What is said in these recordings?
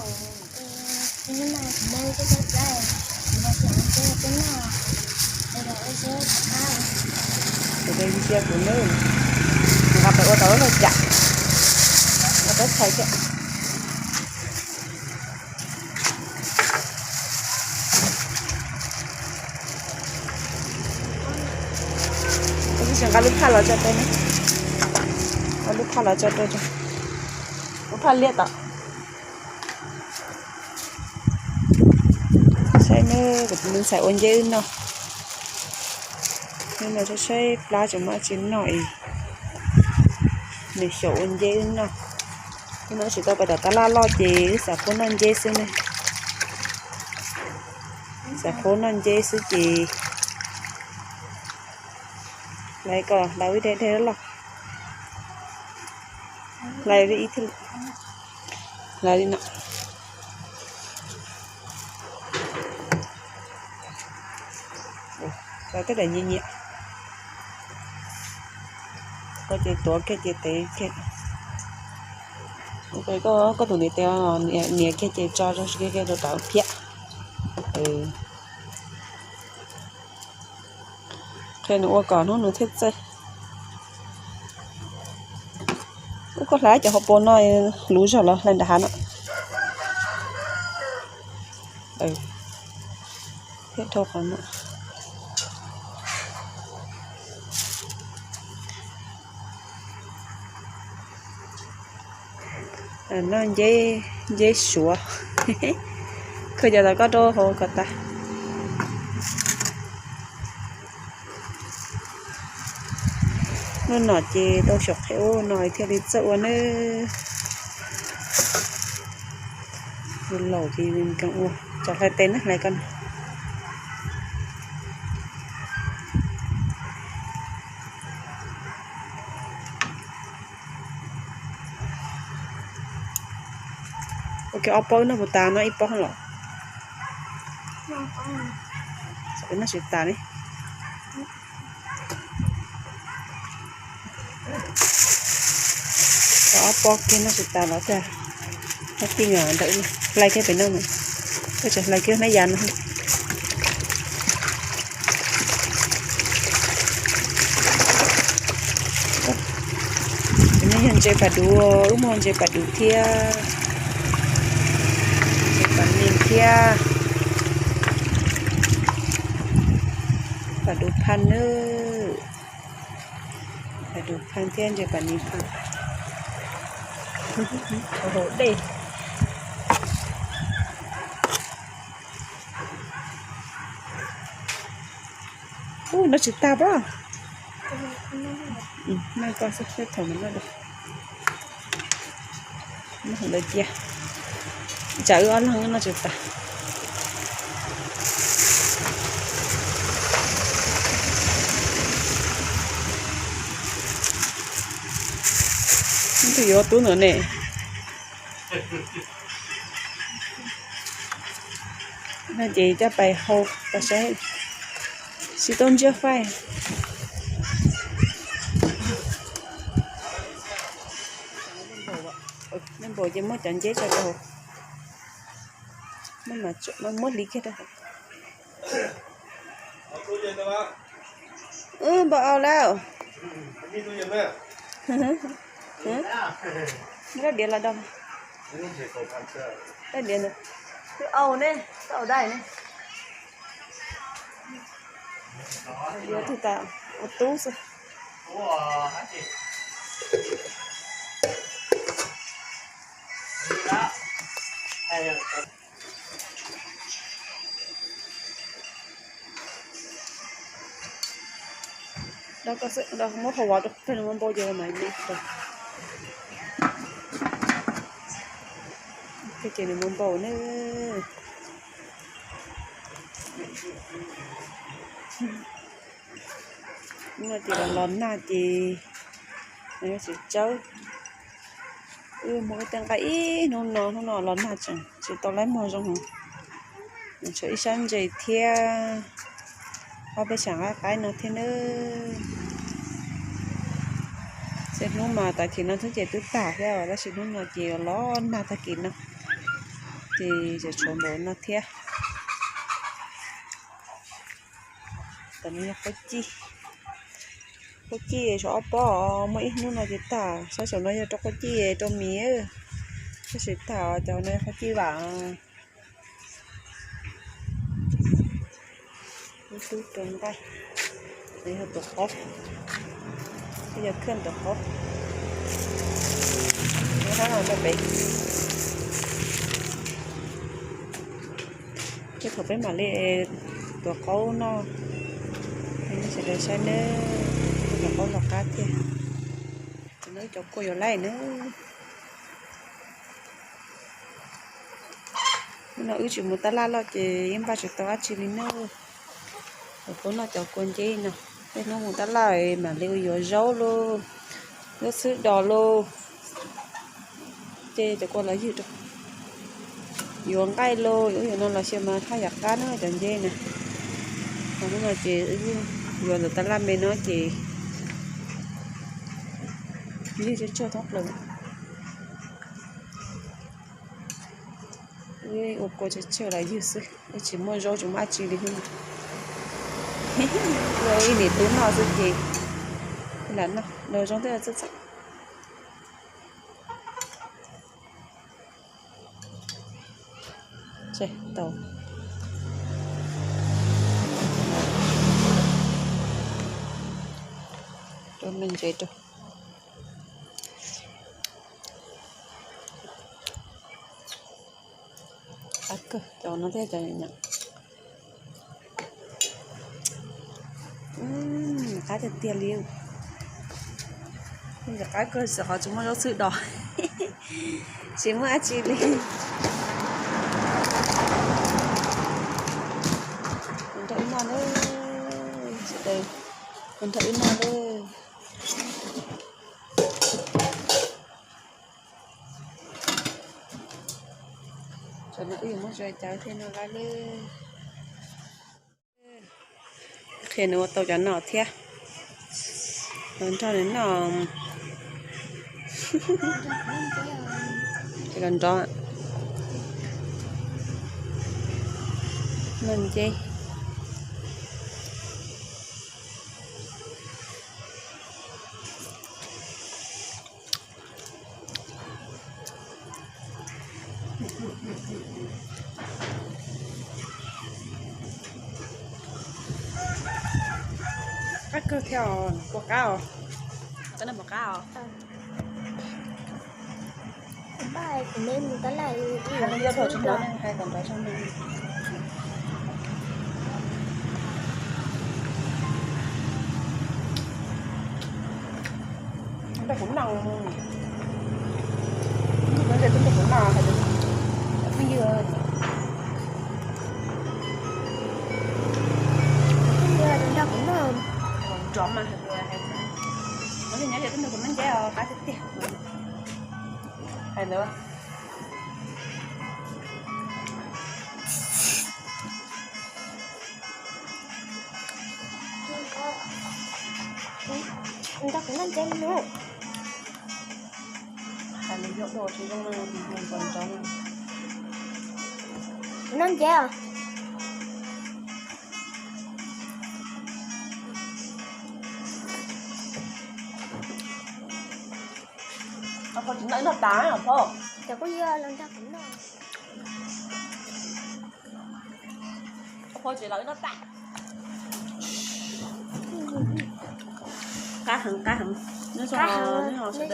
Tus ntsia kuv nawb, nqa pem ua tau lub laj cam, ua tau txhais thiab. Kuv tsis nqa lub phaj los tso rau, nqa lub phaj los tso rau, lub phaj liab tom. Saib nawb, kuv tus me ntxhais ua nceb wb noj. Hnub no saib saib plab tseem muaj dab tsi noj es nws xyaum ua nceb wb noj. Hnub no tsis tau pais tom tab laj loj ces wb xav pub noj nceb xwb ne. Xav pub noj nceb xwb ces hlais kom hlais ib daim dej loj, hlais li ib, hlais li no. Hlais tej daim nyiam nyiam, koj ces tuav kiag ces tev kiag. Koj tus niam tes, niam kiag ces tso rau kiag rau tom phiab. Qhia nws ua kom hnub nws thiaj txawj. Ub, koj hlais cov hauv paus no luv zog los hlais nram hav no. Thiab dhau qhov no. Noj nceb, nceb suav. Khaws cov tom koj rau hauv kom tas. Hnub no ces tau xyaum qhia ub no thiaj li txawj ua nawb. Laus ces nkees ua, tso hlais tes na, hlais koj. Ua kiag ob pob, noj puas tas, noj ib pob los? Noj tsis tas ne. Ob pob kiag noj tsis tas los tiag. Noj tij ntawm hlais kiag pem no, koj tseem hlais kiag hnab yas no. Tus no yog ntses pas duv, wb muaj ntses pas duv thiab, ntses pas nis thiab, pas duv phaj nawb, pas duv phaj thiab ntses pas nis phaj. Hauv dej. Ub, noj tsis tag pob. Noj koj xwb, thaum no noj dua. Noj ntawd cia, tsam wb ob leeg noj tsis tas. Twb yuav tub ntawm ne. No ces coj pais hau, pais saib, tsis tau ntsiab faib. Nej npaum ces muab cov nceb tso rau hauv, muab hliv kiag rau hauv. Wb npau au lawm. Muab diav los do, diav ntawd, twb au ne, twb au dai ne. Yuav tus tas ua tub xwb. Do koj xwb, do muab qhov vov rau, thiaj li muab npau ces mas, thiaj ces nws muab npau ne. No ces los los nag ces nws yuav tsis tsawb. Wb muaj tej nqaij ib hnub no, hnub no los nag tseem tsis tau laib muag zoo heev. Nws tshuav ib sab ntses thiab ob peb tsam nqaij qaib no thiab nawb. Ces hnub mas tag kis no twb ces twb tag thiab, tab sis hnub no ces los nag tag kis no. Ces tseem tshuav npaum no thiab. Tam no yog qub cij, qub cij tshuav ob pob, muaj ib hnub no ces tag. Sab saum no yog rau qub cij rau mis, tab sis tag cov no yog qub cij vam. Ib tug rau nqaij, yog tuav qaub, yog khaj tuav qaub. Rau pem, ces thaum peb mam li tuav qaub noj, sawv daws saib nawb, tuav qaub los qab thiab. Cov no cov kua yuav laij nawb. Hnub no wb tsis mus tab laj loj ces yeej npaj tsis tau dab tsi li nawb. Thaum peb noj cov kua nceb no, tej hnub mus tab laj mam li ua yuav zaub lauj, zaub xwb dos lauj, ces cov kua los ywg rau, yuav nqaij lauj, wb yuav no los xyaw mas haj yam qab na cov nceb na. Hnub no ces wb yuav ntawm tab laj me no ces ywg tsawg tsawg thoob plaws. Wb ua kua tsawg tsawg los ywg xwb, wb tsis muaj zaub tsis muaj dab tsi li. Ua ib niam tub noj xwb ces lam noj, noj zoo thiab txawj txawj. Tau, rau me ntsev rau. Qab kawg cov no thiab cov nyam. Qab tiag tiag li. Qab kawg xwb qhov tsis muaj zaub xwb dos, tsis muaj dab tsi li. Nrog wb noj nawb, sawv daws, nrog wb noj nawb. Tam no wb yuav muab tso cas thiaj noj qab li. Qhia nws ua tau cov no thiab, los nrog nws noj. Los nrog noj nceb. Qab kawg thiab os, puas qab os? Qab no puas qab os? Nrog kuv noj, nrog kuv noj, phooj ywg. Nrog kuv noj, nrog mas, no li nyob ces nrog kuv noj nceb os, qab tiag tiag. Hais ntawd. Nrog kuv noj nceb nawb. Hais nws yog dua tsis zoo, nrog noj nceb os. Pog tsis noj ib no tas os pog. Cov kuj yog los nrog kuv noj. Pog tsis los ib no tas. Qab heev, qab heev. Nyob zoo, nyob zoo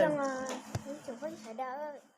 sawv daws.